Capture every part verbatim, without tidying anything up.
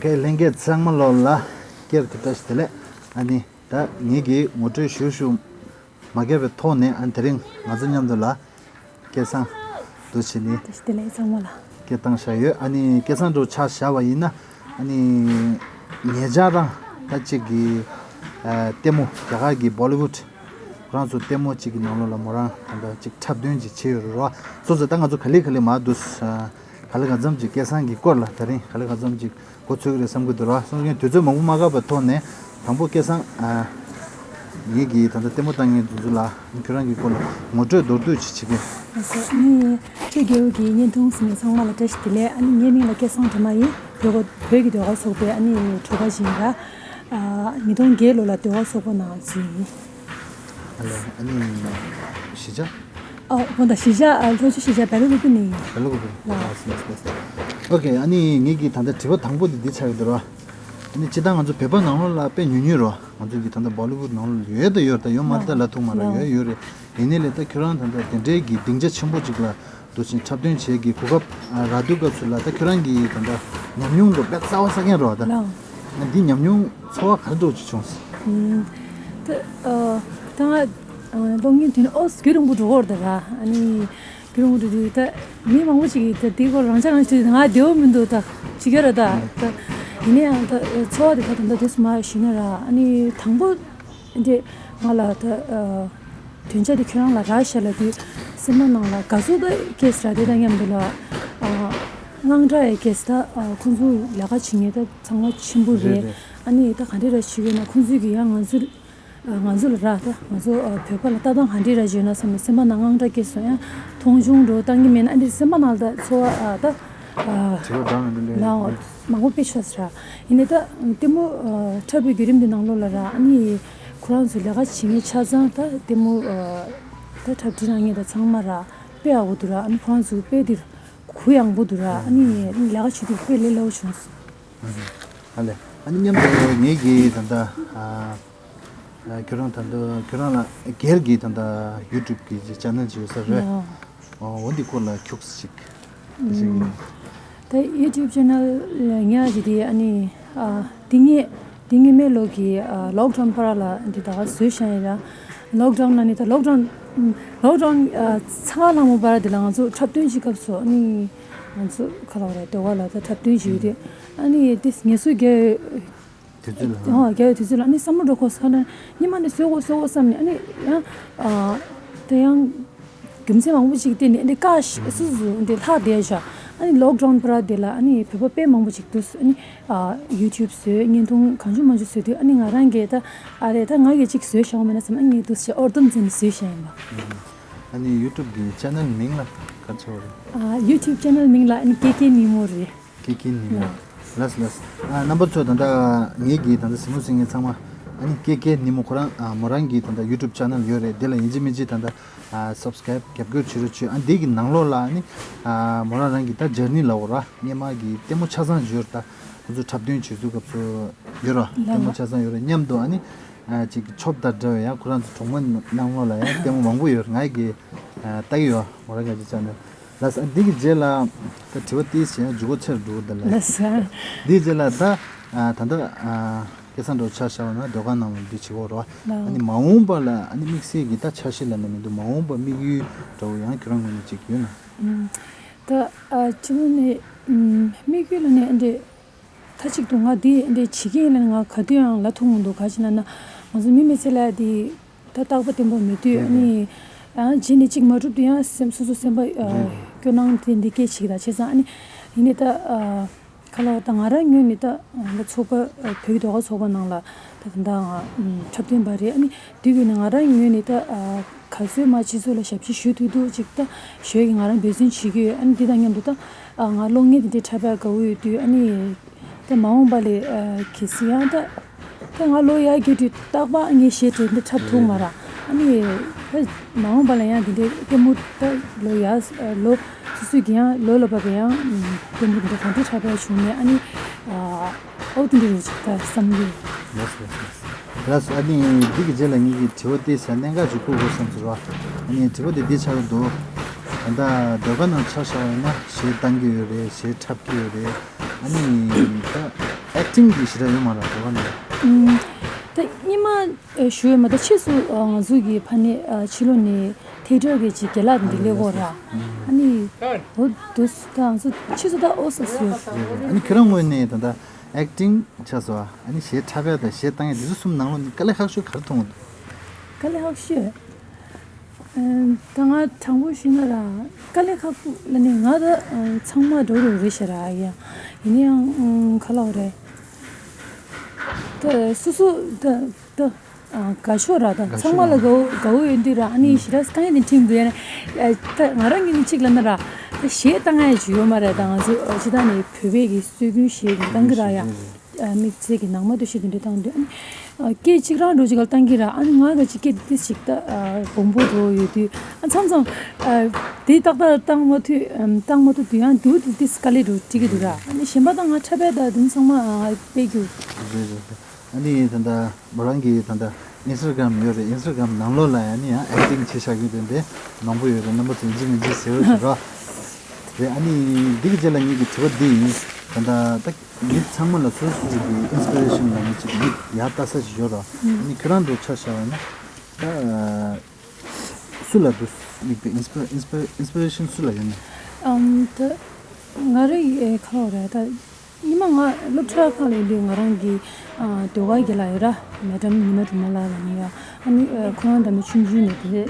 ཁའི་ལྷན་རྒྱས་ཚང་མ་ལོ་ལ་སྐྱེར་གྱི་བཀྲ་ཤིས་བདེ་ལེགས། ཨ་ནི་ད་ངེད་ཀྱིས་ངོ་སྤྲོད་ཞུ་ཞུ་མ་བརྒྱབ་པའི་ཐོག་ནས། ཨ་ནི་དེ་རིང་ང་ཚོ་མཉམ་དུ་ལ་སྐལ་བཟང་དུ་བྱས་ནས་བཀྲ་ཤིས་བདེ་ལེགས་ཚང་མ་ལ་སྐད་བཏང་བཞག་ཡོད། ཨ་ནི་སྐལ་བཟང་འདྲ་བོ་ཆ་བཞག་པ་ཡིན་ན། ཨ་ནི་ཉེ་ཆར་རང་ད་ཅིག་གི་ཨ་ལྟད་མོ་རྒྱ་གར་གྱི་བོ་ལི་ཝུད་ཁོ་རང་ཚོ་ལྟད་མོ་ཅིག་གི་ནང་ལོགས་ལ་མོ་རང་ད་ལྟ་ཅིག་འཁྲབ་སྟོན་ཅིག་བྱས་ཡོད་རེད་རོ། སོ་སོ་ད་ང་ཚོ་ག་ལེ་ག་ལེ་མར་འདུག་ཨ། ག་ལེ་ག་ཙམ་ཅིག་སྐལ་བཟང་གི་སྐོར་ལ་དེ་རིང་ག་ལེ་ག་ཙམ་ཅིག་གོ་ཚོད་ཀྱི་རེད་བསམ་གྱི་འདུག་ར། སོང་ཙང་དུས་ཚོད་མང་པོ་མ་བཀག་པའི་ཐོག་ནས་དང་པོ་སྐལ་བཟང་ཨ་ངེད་ཀྱིས་ད་ལྟ་ལྟད་མོ་ལྟ་མཁན་དེ་ཚོ་ལ་ཁྱོད་རང་གི་སྐོར་ལ་ངོ་སྤྲོད་མདོར་བསྡུས་ཅིག་བྱེད་ཀྱི། ཨ་ནི་ཁྱེད་རྒྱལ་བོ་གི་བརྙན་ཐུང་གཟིགས་མཁན་ཚང་མ་ལ་བཀྲ་ཤིས་བདེ་ལེགས། ཨ་ནི་ངའི་མིང་ལ་སྐལ་བཟང་སྒྲོལ་མ་ཡིན། བོད་ཀྱི་བོད་ཀྱི་ཟློས་གར་ཚོགས་པའི་ཨ་ནི་གྲུ་ཁ་ཅིག་ཡིན་ར། ཨ་ཉིས་སྟོང་བརྒྱད་ལོ་ལ་ཟློས་གར་ཚོགས་པ་ནང་འཛུལ་ཡིན། ཨ་ལས། ཨ་ནི་གཞིས་ཆགས། ཨ་དགོངས་དག་གཞིས་ཆགས། ཨ་ལྷོ་ཕྱོགས་གཞིས་ཆགས་བལ་ལུ་གུ་ནས་ཡིན། བལ་ལུ་གུ། ལགས། ལགས་ལགས་ལགས། ཨོ་ཁེ། ཨ་ནི་ངེད་ཀྱི་ད་ལྟ་དྲི་བ་དང་པོ་དེ་འདི་ཆགས་ཡོད་དོ་ར། ཨ་ནི་སྤྱིར་བཏང་ང་ཚོ་བོད་པ་ནང་ལོགས་ལ་དཔེ་ཉུང་ཉུང་རོ། ང་ཚོ་གི་ད་ལྟ་བོ་ལི་ཝུད་ནང་ལོགས་ཡོད་ད་ཡོད་ད་ཡོད་མ་རེད་ད་ལབ་ཐུབ་མ་རེད། ཡོད་ཡོད་རེད། ཡིན་ནའི་ལས་ད་ཁྱོད་རང་ད་ལྟ་དེ་འདྲའི་གི་སྡིངས་ཆ་ཆེན་པོ་ཅིག་ལ་འདུག་སེ་འཁྲབ་སྟོན་བྱེད་ཀྱི་གོ་སྐབས་ཨ་རག་དུས་སྐབས་སུ་ལ། ད་ཁྱོད་རང་གི་ད་ལྟ་ཉམས་མྱོང་འདྲ་བོ་དཔེ་གསར་པ་གསར་རྐྱང་རེད་བ་ད། ལགས། ཨ་འདི་ཉམས་མྱོང་ཚོར་བ་ག་རེ་འདྲ་བོ་ཅིག་བྱུང་སོང་། ཨུམ། ད་ཨ་ད་ང་ཨ་གློག་བརྙན་དེ་ནི་ཨོ་རྒྱུན་རིང་པོ་འགྲོ་གི་རེད་ད་ར། ཨ་ནི་རྒྱུན་རིང་པོ་འགྲོ་དུས་ད་མི་མང་པོ་ཅིག་གིས་ད་འདི་སྐོར་རང་ཆ་རང་ཤེས་ང་བདེ་པོ་མི་འདུག་ད་ཅི་ག་ར་ད་ད་ཡིན་ན་ཡང་ད་ཚོར་བ་དེ་ད་ད་ད་དུས་སུ་མ་ཞུས་ན་ར། ཨ་ནི་དང་པོ་འདི་ང་ལ་ད་ཨ། དོན་བྱ་དེ་ཁྱོད་རང་ལ་རག་ཤག་ལབ་དུས་སེམས་པ་ནང་ལ་དགའ་ཚོར་ད་སྐྱེས་ར། དེ་དང་མཉམ་དུ་ལ་ཨ་དངངས་སྐྲག་ཡང་སྐྱེས། ད་ཨ་ཁོང་ཚོ་ལས་ཀ་བྱེད་མཁན་ད་ཚང་མ་ཆེན་པོ་རེད། རེད་རེད། ཨ་ནི་ད་ག་འདྲ་ར་བྱེད་དགོས་ན། ཁོང་ཚོས་ཀྱི་ཡང་ང་ཚོ་ཨ་ང་ཚོ་ལ་ར་ད་ང་ཚོ་ཨ་བོད་པ་ལ་ལྟ་སྟངས་ག་འདྲ་ར་བྱེད་ན་བསམ་ནས་སེམས་པ་ནང་དངངས་སྐྲག་སྐྱེས་སོང་། ཡང་མཐོང་ཆུང་འདྲ་བོ་བཏང་གི་མེད་ན། ཨ་འདི་སེམས་པ་ནང་ལ་ད་ཚོར་བ་ཨ་ད། དྲི་བ་འདྲ་མི་འདུག་ལས། ལའོ། མང་པོ་དཔེ་ཆགས་སོང་ར། ཡིན་ནའི་ད་ལྟད་མོ་ཨ་འཁྲབ་པའི་བརྒྱུད་རིམ་འདི་ནང་ལོགས་ལ་ར། ཨ་ནི་ཁོ་རང་ཚོ་ལས་ཀ་བྱེད་མཁན་ཆ་ཚང་ད་ལྟད་མོ་ཨ་ད་འཁྲབ་ཁྲིད་གནང་མཁན་ད་ཚང་མ་ར་དཔེ་ཡག་པོ་འདུག་ར། ཨ་ནི་ཁོ་རང་ཚོ་དཔེ་འདིར་གུ་ཡངས་པོ་འདུག་ར། ཨ་ནི་ལས་ཀ་བྱེད་དུས་དཔེ་ལས་སླ་པོ་བྱུང་སོང་། ཨ་ལས། ཨ་ནི་མཉམ་དུ་ངེད་ཀྱིས་ད་ལྟ་ཨ། ཨ་ཁྱོད་རང་ད་ལྟ་ཁྱོད་རང་ལ་སྒེར་གྱི་ད་ལྟ་ཡུ་ཊུབ་གི་ཅེ་ནལ་ཅིག་ཡོད་ས་རེད། ཡ། ཨོ་འོ་འདི་སྐོར་ལ་ཁྱུག་ཙམ་ཅིག་ཞུ་གི་ཡིན། ད་ཡུ་ཊུབ་ཅེ་ནལ་ཉག་ཅིག་དེ་ཨ་ནི་ཨ་འདི་ངས་འདི་ངས་མེ་ལོ་གི་ཨ་ལོག་ཌའུན་བར་ལ་འདི་ད་ག་བཟོས་བཞག་ཡིན་ར། ལོག་ཌའུན་ལ་ནི་ད་ལོག་ཌའུན་ལོག་ཌའུན་ཨ་ཚ་ལ་མོ་བར་འདི་ལ་ང་ཚོ་འཁྲབ་སྟོན་གྱི་སྐབས་སུ་ཨ་ནི་ང་ཚོ་ཁ་ལོ་རེད། ཟློས་གར་ལ་ད་འཁྲབ་སྟོན་བྱེད་ཡོད་དེ། ཨ་ནི་དེ་ངལ་གསོ་རྒྱག་དུས་ཚོད་ལ། ཨོ་རྒྱག་ཡོད་དུས་ཚོད་ལ་ཨ་ནི་བསམ་བློ་འགྲོ་ཁོ་ས་ན་ཉི་མ་ནས་བཟོ་དགོས་བཟོ་དགོས་བསམ་ནས། ཨ་ནི་ཡང་ཨ་དེ་ཡང་རྒྱུ་མཚན་མང་པོ་ཅིག་བརྟེན་ནས་ཨ་ནི་བཀག་སུ་སུ་འདི་ལྷག་བསྡད་བཞག་ཨ་ནི་ལོག་ཌའུན་བར་དེ་ལ་ཨ་ནི་བོད་པ་དཔེ་མང་པོ་ཅིག་འདུག་ཨ་ནི་ཨ་ཡུ་ཊུབ་བཟོས། བརྙན་ཐུང་གང་བྱུང་མང་བྱུང་བཟོས་དུས་ཨ་ནི་ང་རང་གིས་ད་ཨ་རེད་ད་ང་གིས་ཅིག་བཟོས་བཞག་མེད་ན་བསམ། ཨ་ནི་འདུག་སེ་ཨོར་དུམ་འཛིན་ནས་བཟོས་བཞག་ཡིན་པ། ཨ་ནི་ཡུ་ཊུབ་གི་ཅེ་ནལ་མིང་ལ་ག་ཚོད་རེད། ཨ་ཡུ་ཊུབ་ཅེ་ནལ་མིང་ལ་ཨ་ནི་ཀེ་ཀེ་ནི་མོ་རེད། ཀེ་ཀེ་ནི་མོ། ལགས་ལགས། ཨ་རྣམ་པ་ཚོ་ད་ལྟ་ངེད་ཀྱི་ད་ལྟ་གཟིགས་མོ་གཟིགས་མཁན་ཚང་མ་ཨ་ནི་ཀེ་ཀེ་ནི་མོ་ཁོ་རང་ཨ་མོ་རང་གི་ད་ལྟ་ཡུ་ཊུབ་ཅེ་ནལ་ཡོད་རེད། དེ་ལ་ཡིན་གཅིག་མིན་གཅིག་ད་ལྟ་ཨ་སབ་སི་ཀ་རེབ་རྒྱབ་སྐྱོར་བྱེད་རོགས་བྱོས། ཨ་འདི་གི་ནང་ལོགས་ལ་ཨ་ནི་ཨ་མོ་རང་རང་གི་ད་ཇར་ནི་ལབ་དགོས་ར། སྔོན་མ་གི་ལྟད་མོ་ཆ་ཚང་ཡོད་རེད། ད་ཁོ་ཚོ་འཁྲབ་སྟོན་བྱེད་དུས་སྐབས་སུ་ཡོད་ར། ལྟད་མོ་ཆ་ཚང་ཡོད་རེད། མཉམ་དུ་ཨ་ནི་ཨ་ཅིག་ཆོབ་དང་འདྲ་བའི་ཡང་ཁོ་རང་ཚོ་གྲོང་པ་ནང་ལོགས་ལ་ཡང་ལྟད་མོ་མང་པོ་ཡོད་རེད། ང་གི་ཨ་ལྟ་གི་ཡོད་མོ་རང་གི་ཅེ་ནལ། ལགས་སོ། འདི་གི་རྗེས་ལ་ད་དྲི་བ་ཏིས་བྱས་ན་མཇུག་གུ་ཚེར་འགྲོ་གི་འདུག་ལགས། ལགས་སོ། འདིའི་རྗེས་ལ་ད་ཨ་ད་ལྟ་ཨ་སྐལ་བཟང་འདྲ་བོ་ཆ་བཞག་པ་ན་ཟློས་གར་ནང་ལ་འདི་བྱེད་ཀྱི་ཡོད་རེད་བ། ལགས། ཨ་ནི་མ་འོངས་པ་ལ་ཨ་ནི་དམིགས་བསལ་གྱི་ད་འཆར་གཞི་ལབ་ན་མི་འདུག་མ་འོངས་པ་དམིགས་ཡུལ་འདྲ་བོ་ཡང་ཁྱོད་རང་ངོས་ནས་ཅིག་ཡོད་ན། ཨུམ། ད་ཨ་སྤྱི་བོ་ནས་ཨུམ་དམིགས་ཡུལ་ལ་ནི་ཨ་འདྲས། མཐའ་གཅིག་ཏུ་ང་འདི་འདི་བྱེད་ཀྱི་ཡིན་ལབ་ནས་ང་ག་དུས་ཡང་ལབ་ཐུབ་མི་འདུག་ག་ཅི་ལབ་ན་ང་ཚོ་མི་མི་ཚེ་ལ་འདི་ད་རྟག་པ་བརྟན་པོ་མེད་དུས། རེད་ཨ་ནི་ཡང་རྗེས་ནས་གཅིག་མ་གྲུབ་དུས་ཡང་སེམས་སོ་སོ་སེམས་པ་ཨ་རེད་རེད། སྐྱོ་སྣང་དེ་འདི་སྐད་ཆིག་ད་བྱས་ཙང་ཨ་ནི་ཡིན་ནའི་ད་ཨ་ག་ལ་བ་ད་ང་རང་ངོས་ནས་ད་ང་ཚོགས་པ་ཨ་བོད་ཀྱི་ཟློས་གར་ཚོགས་པ་ནང་ལ་ད་ད་ལྟ་ང་ཨམ་འཁྲབ་སྟོན་པ་རེད། ཨ་ནི་དུས་ཀྱི་ནི་ང་རང་ངོས་ནས་ད་ཨ་ག་ཚོད་མ་སྤྱི་ཚོགས་ལ་ཞབས་ཕྱི་ཞུ་ཐུབ་ཐུབ་ཅིག་ད་ཞུ་ཡས་ཀྱི་ང་རང་འབད་བརྩོན་བྱེད་ཀྱི་ཡོད། ཨ་ནི་འདི་དང་མཉམ་དུ་ད་ཨ་ང་གློག་བརྙན་དེ་འདྲའི་འཁྲབ་པའི་དགའ་བོ་ཡོད་དུས་ཨ་ནི། ད་མ་འོངས་པ་ལ་ཨ་གལ་སྲིད་ཡང་ད་ད་ང་ལོ་ཡར་རྒྱས་དུས་རྟག་པར་ངའི་གཞས་དེ་འདྲ་འཁྲབ་ཐུབ་མ་རེད། ཨ་ནི་ད་མ་འོངས་པ་ལ་ཡང་འདི་འདྲའི་ལྟད་མོ་ད་ལོ་ཡར་ཨ་ལོ་སོ་སོའི་གི་ཡང་ལོ་ལ་བབ་པའི་ཡང་ལྟད་མོ་འདི་འདྲ་གང་འདྲ་འཁྲབ་ཡག་བྱུང་ནས་ཨ་ནི་ཨ་ཨོ་དེ་འདྲ་རེད་ཅིག་ད་བསམ་གྱི་ཡོད། ལགས་སོ་ལགས་སོ། ལགས་སོ། ཨ་ནི་འདི་གི་རྗེས་ལ་ངེད་ཀྱི་དྲི་བ་དེ་ཟ་གནད་འགག་ཅིག་བསྐུར་དགོས་བསམ་ཟེར་བ། ཨ་ནི་དྲི་བ་དེ་འདི་ཆགས་ཀྱི་འདུག་ད་ལྟ་ཟློས་གར་ནང་ཆ་བཞག་པ་ཡིན་ན་གཞས་བཏང་གི་ཡོད་རེད། གཞས་འཁྲབ་ཀྱི་ཡོད་རེད། ཨ་ནི་ད་ ཨེག་ཊིང་གི་ཞེ་དྲག་ཡོད་མ་རེད་དེ་བ་ནས། ཨུམ། ད་སྔོན་མ་ཨ་ཞུ་ཡོད་མ་ད་ཕྱིས་སུ་ཨ་ང་ཚོ་གི་ཕ་ནས་ཨ་ཕྱི་ལོགས་ནས་ཐེ་ཊར་གི་ཅིག་རྒན་ལགས་དེ་འདྲ་སླེབས་ཡོད་ར། ཨ་ནི་འོ་དུས་ད་ང་ཚོ་ཕྱིས་སུ་ད་ཨོ་སོ་སོ་ཡོད། ཨ་ནི་ཁྱོད་རང་ངོས་ནས་ད་ལྟ་ཨེག་ཊིང་ཆགས་སོང་ཨ་ནི་གཞས་འཁྲབ་ཡ་དང་གཞས་བཏང་ཡ་འདི་ཚོ་གསུམ་ནང་ལོགས་ནས་དཀའ་ལས་ཁག་ཤོས་ག་རེ་མཐོང་གི་འདུག་དཀའ་ལས་ཁག་ཤོས། ཨ་ད་ང་དྲང་པོ་ཞུས་ན་ར་དཀའ་ལས་ཁག་པོ་ལ་ནི་ང་ད་ཨ་ཚང་མ་འགྲོ་རུ་རེད་ཤག་ར་ཡ། ཡིན་ན་ཡང་ཨ་ག་ལབ་དགོས་རེད། ད་སོ་སོ་ད་ད་ཨ་དགའ་ཕྱོགས་ར་ད་དགའ་ཚང་མ་ལ་ཕྱོགས་དགའ་བོ་དགའ་བོ་ཡོད་དུས་ར་ཨ་ནི་ཞེ་དྲག་དཀའ་ངལ་དེ་འཕྲད་འདུག་ཡ་ན། ཨ་ད་ང་རང་གི་ནི་གཅིག་ལབ་ན་ར་ད་གཞས་བཏང་ཡ་ཅིག་ཡོད་མ་རེད། ད་ང་ཚོ་ཨ་སྤྱིར་བཏང་ནི་བོད་པའི་གི་སྲོལ་རྒྱུན་གཞས་གི་བཏང་གི་ར་ཡ། ཨ་དམིགས་བསལ་གྱི་ནང་མ་སྟོད་གཞས་དེ་འདྲ་བཏང་དུས་ཨ་ནི་ཨ་སྐད་གཅིག་རང་འགྲོ་གཅིག་ག་བཏང་གི་ར། ཨ་ནི་ང་ག་ཅིག་སྐད་ཏིས་ཅིག་ད་ཨ་སྦོམ་པོ་འགྲོ་ཡོད་དུས་ཨ་མཚམས་མཚམས་ཨ་དེ་ཏག་ཏག་བཏང་མ་ཐུབ་ཨམ་བཏང་མ་ཐུབ་དུས་ཡང་དུ་དེ་ཏིས་དཀའ་ལས་འགྲོ་འགྲིག་གི་འདུག་ར། ཨ་ནི་གཞན་པ་དང་ང་འཁྲབ་པའི་ད་དུང་ཚང་མ་ཨ་དཔེ་རྒྱུ། རེད་རེད་རེད། ཨ་ནི་ད་ལྟ་མོ་རང་གི་ད་ལྟ་ཨིན་སི་ཊ་གྷ་རམ་ཡོད་རེད། ཨིན་སི་ཊ་གྷ་རམ་ནང་ལོགས་ལ་ཨ་ནི་ཡང་ཨེག་ཊིང་བྱེད་བཞག་གི་དེ་འདྲ་མང་པོ་ཡོད་རེད། རྣམ་པ་ཚོ་ཡིན་གཅིག་མིན་གཅིག་ཟེར་བ་ཞིག་ར། རེད། ཨ་ནི་འདི་གི་རྗེས་ལ་ངེད་ཀྱི་དྲི་བ་འདི་ཡིན། ད་ལྟ་ད་མི་ཚང་མ་ལ་སོ་སོ་སོ་གི་ཨིན་སི་པི་རེ་ཤན་ལ་ནི་ཅིག་མིག་ཡར་ལྟ་ས་ཞིག་ཡོད་ར། ཨ་ནི་ཁྱོད་རང་འདྲ་ཆ་བཞག་པ་ན་ད་སུ་ལ་འདུག་མིག་དེ་ཨིན་སི་པི་ཨིན་སི་པི་ཨིན་སི་པི་རེ་ཤན་སུ་ལ་ཡོད་ན། ཨམ་ད་ང་རེ་ཁ་ལོ་རེད་ད། ཉི་མ་ང་སློབ་གྲྭ་ཁག་ལ་ཡིན་དུས་ང་རང་གི་ཨ་ཟློས་གར་རྒན་ལགས་ཡོད་ར། མེ་ཌམ་ཉི་མ་སྒྲོལ་མ་ལགས་ལ་ནི་ཡ། ཨ་ནི་ཨ་ཁོ་རང་འདྲ་མི་ཆུང་ཆུང་ནས་དེ་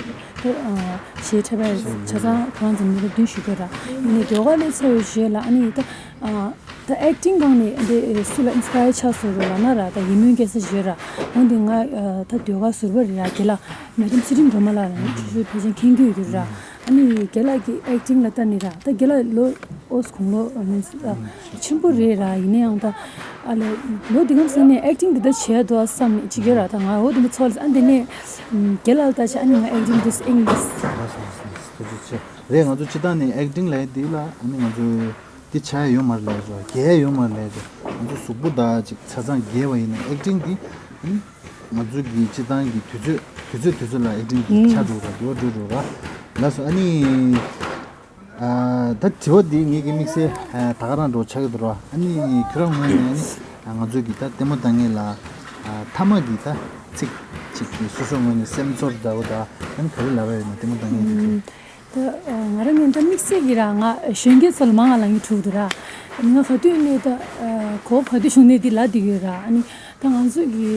དེ་ཨ་གཞས་འཁྲབ་པའི་ཆ་ཚང་ཁོ་རང་ཚོ་མི་ལོ་བདུན་ཞིག་ཡོད་ར། ཡིན་ནའི་ཟློས་གར་ལས་ཚར་བའི་རྗེས་ལ་ཨ་ནི་ད་ཨ་ད་ཨེག་ཊིང་སྒང་ནས་འདི་སུ་ལ་ཨིན་སི་པ་ཡར་ཆགས་སོང་རུ་ལབ་ན་ར་ད་ཡིད་སྨོན་སྐྱེ་ས་ཞིག་ཡོད་ར། འོན་ཏེ་ང་ཨ་ད་ཟློས་གར་ཟུར་པ་རེད་ར། རྒན་ལགས་མེ་ཌམ་ཚུལ་ཁྲིམས་སྒྲོལ་མ་ལགས་ལ་ནི་ཁྱོད་ཚོས་ཕལ་ཆེར་མཁྱེན་གྱི་ཡོད་ར། ཨ་ནི་རྒན་ལགས་ཀྱི་ཨེག་ཊིང་ལ་ལྟ་ནི་ར་ད་རྒན་ལགས་ལོ་ཨོ་དགུང་ལོ་ཨ་མིན་ཨ་ཆེན་པོ་རེད་ར། ཡིན་ན་ཡང་ད་ཨ་ལེ་ལོ་འདི་གམ་ཟེར་ནས་ཨེག་ཊིང་འདི་ལྟ་བྱས་འདུག་བསམ་ནས་ཅིག་ཡོད་ར། ད་ང་འོ་དེ་འདྲ་ཚོར་ལ་ཨ་འདི་ནས་རྒན་ལགས་ལ་ལྟ་བྱས་ཨ་ནི་ང་ཨེག་ཊིང་འདི་ཨེག་ཊིང་འདི། ཐུགས་རྗེ་ཆེ། རེད། ང་ཚོ་སྤྱིར་བཏང་ནས་ཨེག་ཊིང་ལབ་ཡ་འདི་ལ་ཨ་ནི་ང་ཚོ་འདི་བྱ་ཡ་ཡོད་མ་རེད་ལབ་ཡ་ཅིག་རྒྱལ་ཡ་ཡོད་མ་རེད་ལབ་ཡ་ཅིག་ང་ཚོ་གཟུགས་པོ་དང་ཅིག་ཆ་ཚང་རྒྱལ་བ་ཡིན་ན་ཨེག་ཊིང་འདི་ཨ་ནི་ང་ཚོ་གི་སྤྱིར་བཏང་གི་དུས་ཚོད་དུས་ཚོད་དུས་ཚོད་ལ་ཨེག་ཊིང་འདི་ཆགས་འགྲོ་ར། འགྲོ་འགྲོ་འགྲོ་ར། ལགས་སོ། ཨ་ནི་ཨ་ད་དྲི་བ་འདི་ངེད་ཀྱི་དམིགས་བསལ་ཨ་ད་ག་རང་འགྲོ་ཆགས་ཀྱི་འདུག་ར། ཨ་ནི་ཁྱོད་རང་ངོས་ནས་ཨ་ནི་ང་ཚོ་གི་ད་ལྟད་མོ་ལྟ་མཁན་ལ་ཨ་མཐའ་མ་གི་ད་ཚིག་ཅིག་གི་སོ་སོ་ངོས་ནས་སེམས་ཚོར་འདྲ་བོ་ད་ཨ་ནི་ག་རེ་ལབ་ཡ་ཡོད་ན་ལྟད་མོ་ལྟ་མཁན་གྱི། ད་ང་རང་ངན་འདྲ་དམིགས་བསལ་གྱི་ར་ང་གཞོན་སྐྱེས་ཚོ་ལ་མང་ང་ལངས་ཀྱི་འདུག་ར། ང་ག་དུས་ནས་ད་གོ་བ་ག་དུས་བྱུང་ནས་འདི་ལབ་བསྡད་ཡོད་ར། ཨ་ནི་ད་ང་ཚོ་གི་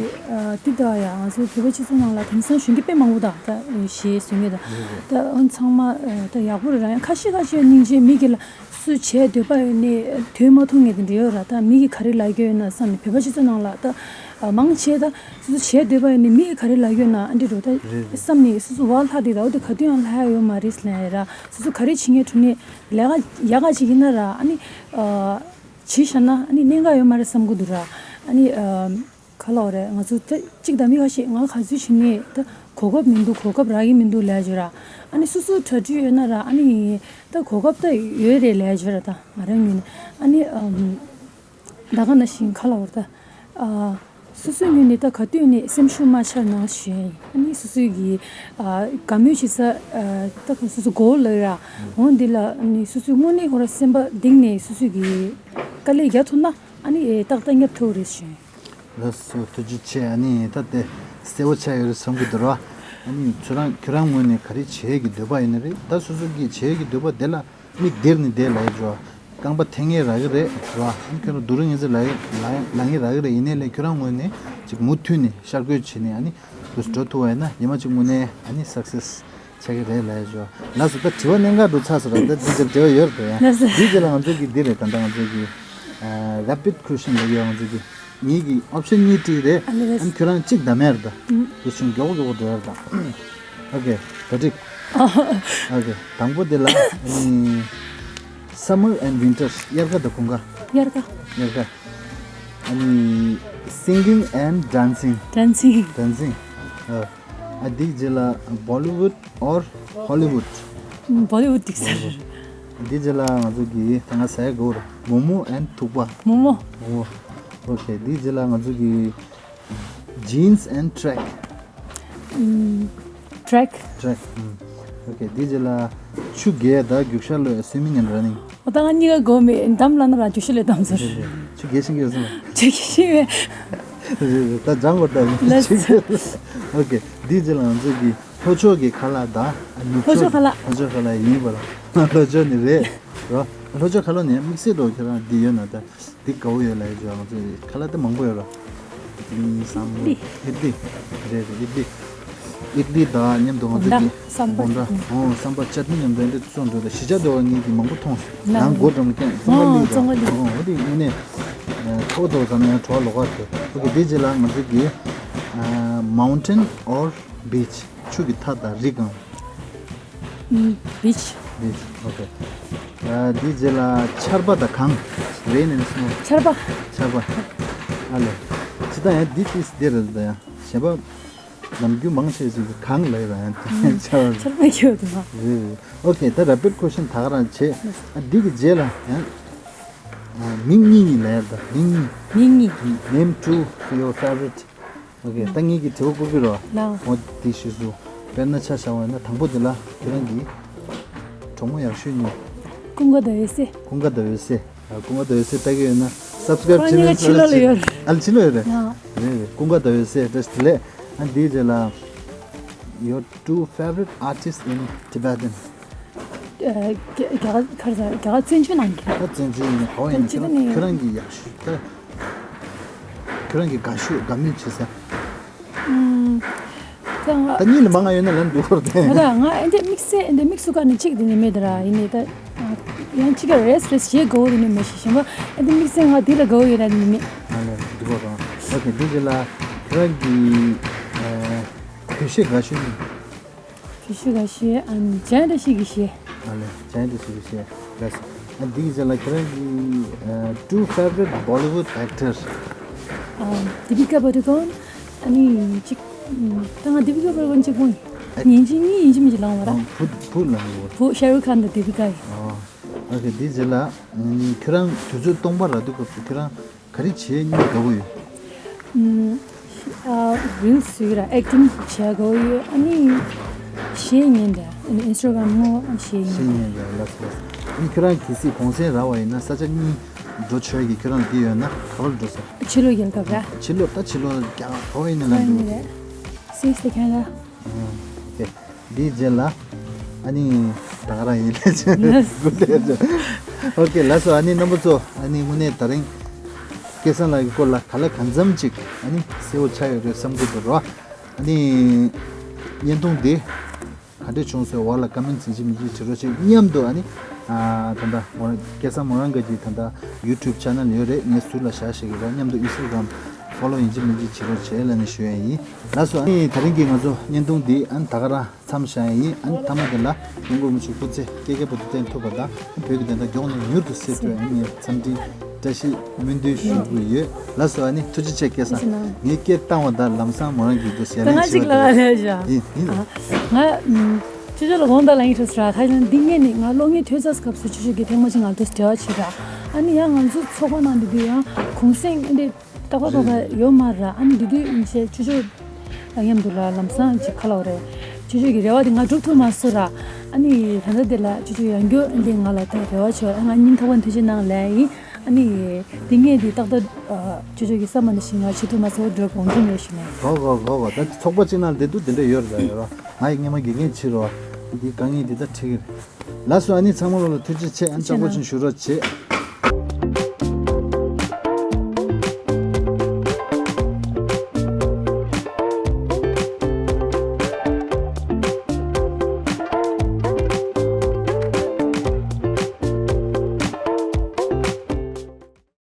འདི་ད་ཡ་ང་ཚོ་བོད་པ་སྤྱི་ཚོགས་ནང་ལ་དེང་སང་གཞོན་སྐྱེས་དཔེ་མང་པོ་ད་ད་གཞས་བཟོ་མཁན་ད་ད་ཚང་མ་ད་ཡག་པོ་རེད་ར། ཡང་ཁ་ཤས་ཁ་ཤས་སྙིང་རྗེ་མི་གི་ལ་སུ་བྱས་འདོད་པ་ཡོད་ནས་དོན་མ་མཐོང་ངེས་དེ་འདྲ་ཡོད་ར། ད་མི་གི་ག་རེ་ལབ་ཀྱི་ཡོད་ན་བསམ་ནས་བོད་པ་སྤྱི་ཚོགས་ནང་ལ་ད་མང་ཆེ་ད། སོ་སོ་བྱས་སྡོད་པ་ཡིན་ནི་མི་ག་རེ་ལབ་ཡོད་ན་ཨ་འདྲི་རོ་ད་རེད་རེད། བསམ་ནས་སོ་སོ་བ་ལྷག་དེ་ད་འོ་དེ་ག་དུས་ཡང་ལྷག་ཡ་ཡོད་མ་རེད་ཟེར་ལབ་ཡ་ར། སོ་སོ་ག་རེ་བྱེད་མཁན་དྲུང་ནས་ལས་ཀ་ཡག་ག་ཅིག་ཡིན་ན་ར་ཨ་ནི་ཨ་བྱས་བཞག་ན་ཨ་ནི་གནད་འགག་ཡོད་མ་རེད་བསམ་གི་འདུག་ར། ཨ་ནི་ཨ་ག་ལབ་རེད་ང་ཚོ་ད་གཅིག་ད་མི་ཁ་ཤས་ང་ག་ཚོད་བྱས་ནས་ད་གོ་སྐབས་མི་འདུག་གོ་སྐབས་རག་གི་མི་འདུག་ལབ་ཡ་ཅིག་ཡོད་ར། ཨ་ནི་སོ་སོ་གྲ་སྒྲིག་ཡོད་ན་ར་ཨ་ནི་ད་གོ་སྐབས་ད་ཡོད་རེད་ལབ་ཡ་ཅིག་ཡོད་ར། ད་ང་རང་ངོས་ནས་ཨ་ནི་ཨ་ད་ག་ནང་བཞིན་ག་ལབ་རེད་ད། ཨ་སོ་སོའི་ངོས་ནས་ད་ག་དུས་ནས་སེམས་ཤུགས་མ་ཆག་གནང་ཞུ་ཡ་ཡིན། ཨ་ནི་སོ་སོའི་གི་ཨ་དགའ་མོས་བྱེད་ས་ཨ་ད་ག་སོ་སོ་གོ་ལ་ར་འོང་འདི་ལ་ཨ་ནི་སོ་སོའི་དངོས་གནས་ཁོ་ར་སེམས་པ་གཏིང་ནས་སོ་སོའི་གི་དཀའ་ལས་རྒྱག་ཐུབ་ན་ཨ་ནི་ཨེ་ཏག་ཏག་བསྙབ་ཐུབ་རེད་ཞུ་ཡ་ཡིན། ལགས་སོ་ཐུགས་རྗེ་ཆེ། ཨ་ནི་ད་དེ་གསལ་པོ་ཆགས་ཡོད་རེད་བསམ་གི་འདུག་ར། ཨ་ནི་ཁྱོད་རང་ཁྱོད་རང་ངོས་ནས་ག་རེ་བྱེད་ཀྱི་འདོད་པ་ཡོད་ན་རེད། ད་སོ་སོ་གི་བྱེད་ཀྱི་འདོད་པ་དེ་ལ། མིག་འདིར་ནི་བསྡད་ལ་ཡི་འགྲོ། རྐང་པ་འཐེན་ངེས་རག་གི་རེད་རོ། ཨ་ཁྱོད་རང་སྡུག་རུ་ངེས་ཚེ་ལ་ཡི་ལ་ཡི་ལ་ངེས་རག་གི་རེད། ཡིན་ནའི་ལས་ཁྱོད་རང་ངོས་ནས་ཅིག་མུ་མཐུད་ནས་ཤར་བསྐྱོད་བྱས་ནས་ཨ་ནི་དུས་འགྲོ་ཐུབ་པ་ཡིན་ན་ཉི་མ་གཅིག་དངོས་གནས་ཨ་ནི་སག་སེས་ཆགས་ཀྱི་རེད་ལ་ཡི་འགྲོ། ལགས་སོ་ད་དྲི་བ་གནད་འགག་འགྲོ་ཚར་སོང་ར། ད་འདི་ཚོར་དྲི་བ་ཡོད་རེད་ད་ཡ། ལགས་སོ། འདིའི་རྗེས་ལ་ང་ཚོ་གི་འདི་རེད་ད་ལྟ་ང་ཚོ་གི་རེ་པིད་ཁུ་ཤིན་ལབ་ཡོད་ང་ཚོ་གི། ངེད་ཀྱི་ཨོབ་ཤན་གཉིས་བྲིས་རེད། ཨ་ནི་ལགས་སོ། ཨ་ནི་ཁྱོད་རང་གཅིག་བདམས་ཡ་རེད་ད། ཨུམ། དུས་ཆུང་མགྱོགས་པོ་མགྱོགས་པོ་འགྲོ་ཡ་རེད་ད། ཨོ་ཁེ། ད་འགྲིག་ཨོ་ཁེ། དང་པོ་དེ་ལ་ཨ་ནི་Summer and Winter དབྱར་ཁ་དང་དགུན་ཁ། དབྱར་ཁ། དབྱར་ཁ། ཨ་ནི་Singing and Dancing Dancing Dancing ཨ་འདིའི་རྗེས་ལ་Bollywood or Hollywood Bollywood འགྲིག་ས་རེད། འདིའི་རྗེས་ལ་ང་ཚོ་གི་ད་ང་ཟ་ཡ་དགོས་རེད། མོག་མོག་and ཐུག་པ། མོག་མོག་མོག་མོག་ཨོ་ཁེ། འདིའི་རྗེས་ལ་ང་ཚོ་གི་Jeans and track ཨུམ། track track ཨུམ། ཨོ་ཁེ། འདིའི་རྗེས་ལ་ ཆུ་རྒྱས་དང་རྒྱུག་ཤར་ལོས་swimming and running. འོ་ད་ང་གཉིས་ཀ་གོ་མེད་འདམ་ལ་ན་ར་རྒྱུག་ཤར་ལས་དམ་ཟེར། ཆུ་རྒྱས་ཤིང་གི་སོང་། ཆུ་རྒྱས་ཤིང་བས། ད་ལྗང་བར་ད་ལ་ཆུ་རྒྱས། ཨོ་ཀེ། འདིའི་རྗེས་ལ་ང་ཚོ་གི་ལྷོ་ཕྱོགས་ཀྱི་ཁ་ལག་དང་ནུབ་ཕྱོགས། ལྷོ་ཕྱོགས་ཁ་ལག་ལྷོ་ཕྱོགས་ཁ་ལག་ཡིན་པ་ལ། ལྷོ་ཕྱོགས་ནི་རེད་རོ། ལྷོ་ཕྱོགས་ཁ་ལག་ནི་དམིགས་བསལ་འགྲོ་ཁྱེད་རང་འདི་ཡོད་ན་ད། འདི་དགའ་བོ་ཡོད་ལ་ཡོད་ཅོ་ང་ཚོ་ཁ་ལག་དེ་མང་པོ་ཡོད་ར། ཨིད་ལི་སམ་བར། ཨིད་ལི། རེད་རེད་ཨིད་ལི། ཨིད་ལི་དང་མཉམ་དུ་ང་ཚོ་གི་སམ་བར། སམ་བར། ཨོ་སམ་བར་ཅཊ་ནི་མཉམ་དུ་འདི་བཙོང་འགྲོ་ད་གཞིས་ཆགས་འགྲོ་བ་ངེད་ཀྱི་མང་པོ་མཐོང་སོང་། ནང་སྒོ་འགྲམ་ལ་ཀྱང་ཙོང་ཁ་ལི་ཙོང་ཁ་ལི། ཨོ་འོ་དེ་ངེད་ནས་ཁ་བོ་དོ་ཙམ་ཡང་བྲོ་བ་ལོག་ག་དེ་ཨོ་ཀེ། དེ་རྗེས་ལ་ང་ཚོ་གི་mountain or beach ཆུ་གི་མཐའ་དང་རི་སྒང་། ཨུམ། beach། beach okay། ཨ་འདི་རྗེས་ལ་ཆར་པ་དང་གངས། rain and snow། ཆར་པ། ཆར་པ། ཨ་ལེ། ཅི་ད་ཡང་འདི་ཏིས་འདི་རེད་ད་ཡང་གཞན་པ་ནམ་རྒྱུན་མང་ཆེ་ཞིག་གིས་གངས་ལབ་ཡོད་ར་ཡང་ཆར་པ། ཆར་པ་ཁྱོད་དུ་མ། རེད་རེད། okay། ད་rapid question ད་ག་རང་བྱེད། ཨ་འདི་གི་རྗེས་ལ་ཡང་ཨ་མིང་གཉིས་གཉིས་ལབ་ཡ་ད་མིང་གཉིས། མིང་གཉིས། name two your favorite། ཨོ་ཀེ། ད་ངེད་ཀྱིས་དྲི་བ་བསྐུར་གི་རོགས། ལའོ། འོ་དེ་ཞུས་སོ། དཔེར་ན་ཆ་བཞག་པ་ཡིན་ན་དང་པོ་དེ་ལ་ཁྱེད་རང་གི་གྲོགས་མོ་ཡག་ཤོས་གཉིས། ཀུན་དགའ་ཟླ་བའི་སྲས། ཀུན་དགའ་ཟླ་བའི་སྲས། ཨ་ཀུན་དགའ་ཟླ་བའི་སྲས་ལྟ་གི་ཡོད་ན་subscribe ཁོ་གཉིས་ཀ་ཕྱི་ལོགས་ལ་ཡོད་རེད། ཨ་ལ་ཕྱི་ལོགས་ཡོད་རེད། ལའོ། རེད་རེད། ཀུན་དགའ་ཟླ་བའི་སྲས་བཀྲ་ཤིས་བདེ་ལེགས། ཨ་འདིའི་རྗེས་ལ། Your two favorite artists in Tibetan། ཨ་རྒྱ་རྒྱ་གར་ཁར་ས་རྒྱ་གར་བཙན་བྱོལ་ནང་གི། ད་བཙན་བྱོལ་ནས་ག་བ་ཡིན་ན་ཁྱེད་རང་ཁྱེད་རང་གི་ཡག་ཤོས་ད། ཁྱོད་རང་གི་དགའ་ཤོས་དགའ་མོས་བྱེད་ས། ཨུམ། ད་ང་ད་གཉིས་ལ་མང་ང་ཡོད་ན་ལན་འདུག་གོ་ར་དེ། ང་ད་ང་ཨེ་འདྲ་དམིགས་བསལ་ཨེ་འདྲ་དམིགས་སུ་བཀར་ནས་གཅིག་དེ་ནི་མེད་དེ་ར་ཡིན་ནི་ད། ཡང་གཅིག་ག་རེས་རེས་བྱེད་དགོས་དེ་ནི་མེད་ཤི་ཞིམ་པ་ཨེ་འདྲ་དམིགས་བསལ་ང་དེ་ལ་དགའ་བོ་ཡོད་ར་དེ་ནི་མེད། ང་ལ་འདུག་གོ་ར། ཨོ་ཁེ། འདི་རྗེས་ལ་ཁྱོད་རང་གི་ཨ་བོད་གཞས་དགའ་ཤོས་ནི། བོད་གཞས་དགའ་ཤོས་ཨ་ནི་ཇན་བཀྲ་ཤིས་ཀྱི་གཞས། ཨ་ལེ། ཇན་བཀྲ་ཤིས་ཀྱི་གཞས་ལགས་སོ། ཨ་འདི་གི་རྗེས་ལ་ཁྱེད་རང་གི་ཨ་two favorite Bollywood actor། ཨ་དི་པི་ཀ་པ་ཏུ་ཀོན། ཨ་ནི་གཅིག་ད་ང་དི་པི་ཀ་པ་ཏུ་ཀོན་གཅིག་པོ་ཡིན། ཡིན་གཅིག་གཉིས་ཡིན་གཅིག་མིན་གཅིག་ལངས་བ་ར། ཨ་བུ་བུ་ལ་ངེས་པ། བུ་ཤ་རུག་ཁཱན་དང་དི་པི་ཀ་ཡིན། ཨ་ཨོ་ཁེ། འདི་རྗེས་ལ་ཨ་ནི་ཁྱོད་རང་དུས་ཚོད་སྟོང་པ་རག་དུས་སྐབས་སུ་ཁྱོད་རང་ག་རེ་བྱེད་སྙིང་དགའ་བོ་ཡོད། ཨུམ། ཨ་རིལ་སི་བཟོ་གི་ར་ཨེག་ཊིང་བྱེད་དགའ་བོ་ཡོད། ཨ་ནི་གཞས་ཉན་འདྲ་ཨ་ནི་ཨིན་སི་ཊ་གྷ་རམ་ངོ་ཨ་གཞས་ཉན། གཞས་ཉན་འདྲ་ལགས་སོ། ཨ་ནི་ཁྱོད་རང་གལ་སྲིད་གུང་སེང་རག་པ་ཡིན་ན་ས་ཆ་གཉིས་འགྲོ་ཆོག་གི། ཁྱོད་རང་འདི་ཡོད་ན་ག་པར་འགྲོ་ས། ཕྱི་ལོགས་རྒྱལ་ཁབ་ར། ཕྱི་ལོགས་ད་ཕྱི་ལོགས་རྒྱ་གར་ག་པར་ཡིན་ན་ལ་འགྲོ་གི། སུད་སི་དང་ཁེ་ན་ཌ། ཨོ་ཁེ། འདིའི་རྗེས་ལ་ཨ་ནི་ད་ག་རང་ཡིན་ལས་ཆེ་ལགས། ཨོ་ཁེ། ལགས་སོ། ཨ་ནི་རྣམ་པ་ཚོ་ཨ་ནི་དངོས་གནས་ད་རིང་སྐལ་བཟང་ལགས་ཀྱི་སྐོར་ལ་ག་ལ་གང་འཚམ་ཅིག་ཨ་ནི་གསལ་བོ་ཆགས་ཡོད་རེད་བསམ་གྱི་འདུག་རོ། ཨ་ནི་བརྙན་ཐུང་འདི་ག་འདྲས་བྱུང་ཟེར་བ་ལ་ཀ་མེན་ཊི་ཡིན་གཅིག་མིན་གཅིག་བྱེད་རོགས་བྱེད། མཉམ་དུ་ཨ་ནི་ཨ་ད་ལྟ་མོ་སྐལ་བཟང་མོ་རང་ག་གི་ད་ལྟ་ཡུ་ཊུབ་ཆེ་ནལ་ཡོད་རེད། ངས་ཟུར་ལ་བཞག་བཞག་གི་རེད། མཉམ་དུ་ཨིན་སི་ཊ་གྷ་རམ་ཕོ་ལོ་ཡིན་གཅིག་མིན་གཅིག་བྱེད་རོགས་བྱེད་ལབ་ནས་ཞུ་ཡ་ཡིན། ལགས་སོ། ཨ་ནི་ད་རིང་གི་ང་ཚོ་བརྙན་ཐུང་འདི་ཨ་ནི་ད་ག་རང་མཚམས་བཞག་ཡ་ཡིན། ཨ་ནི་མཐའ་མ་དེ་ལ་སྐྱབས་མགོན་རིན་པོ་ཆེའི་སྐུ་ཚེ་བསྐལ་བརྒྱར་དུ་བརྟན་ཐུབ་པ་དང་བོད་ཀྱི་བདེན་མཐའ་མགྱོགས་ནས་མྱུར་དུ་གསལ་ཐུབ་ཡ་ངས་འཚམས་འདྲི་བཀྲ་ཤིས་སྨོན་འདུན་ཞུ་གི་ཡོད། ལགས་སོ། ཨ་ནི་ཐུགས་རྗེ་ཆེ་སྐལ་བཟང་། ཐུགས་རྗེ་གནང་། ངས་སྐད་བཏང་བ་དང་ལམ་སང་མོ་རང་གིས་འདུག་ཟེར་ད་ང་ལན་ཞིག་ཞུ་བ་ལ་རེད། ལབ་ཡ་ཡིན་ཡིན། ང་ཅོ་ཅོ་ལ་དགོངས་དག་ལ་ཡིན་ཁྲོ་སྲ་ཁ་ཅན་འདི་ངས་ནི་ང་གློག་བརྙན་ཐོས་ཚར་སྐབས་སུ་ཅོ་ཅོ་གིས་ཐེངས་མ་གཅིག་ང་ལ་འདུག་འབྲེལ་བ་བྱེད་ར། ཨ་ནི་ཡང་ང་ཚོ་ཚོགས་པ་ནང་འདི་དུས་ཡང་གུང་སེང་འདི་རྟག་པར་རྟག་པར་ཡོད་མ་ར། ཨ་ནི་འདི་དུས་ཡིན་ཆེ་ཅོ་ཅོ་ལ་མཉམ་དུ་ལ་ལམ་སང་ཅིག་ཁ་ལོ་རེད། ཅོ་ཅོ་གི་རེ་བ་དེ་ང་སྒྲུབ་ཐུབ་མ་སོང་ར། ཨ་ནི་ད་ལྟ་དེ་ལ་ཅོ་ཅོ་ཡང་བསྐྱར་འདི་ང་ལ་ད་རེ་བ་བྱོས། ཨ་ང་སྙིང་ཐག་པ་ནས་ཐུགས་རྗེ་གནང་ལབ་ཡིན། ཨ་ནི་དེ་ངས་འདི་ཏག་ཏག་ཅོ་ཅོ་གི་བསམ་པ་ནང་བཞིན་ང་བྱེད་ཐུབ་མ་སོང་འགྲོ་དགོངས་འགལ་མེད་ཞུ་ནས། གོ་གོ་གོ་གོ། ད་ཚོགས་པ་གཅིག་ནང་བསྡད་དུས་དེ་འདྲ་ཡོད་རེད། ད་ཡོད་ར། ང་ཡི་སྔས་མ་དགེ་རྒན་བྱེད་རོགས། འདི་དཀའ་ངལ་འདི་ད་འཕྲད་ཀྱི་རེད། ལགས་སོ། ཨ་ནི་ཚང་མ་ལོ་ལ་ཐུགས་རྗེ་ཆེ། ཨ་ནི་ལྕགས་པོ་ཆུང་ཞུ་རོགས་བྱེད།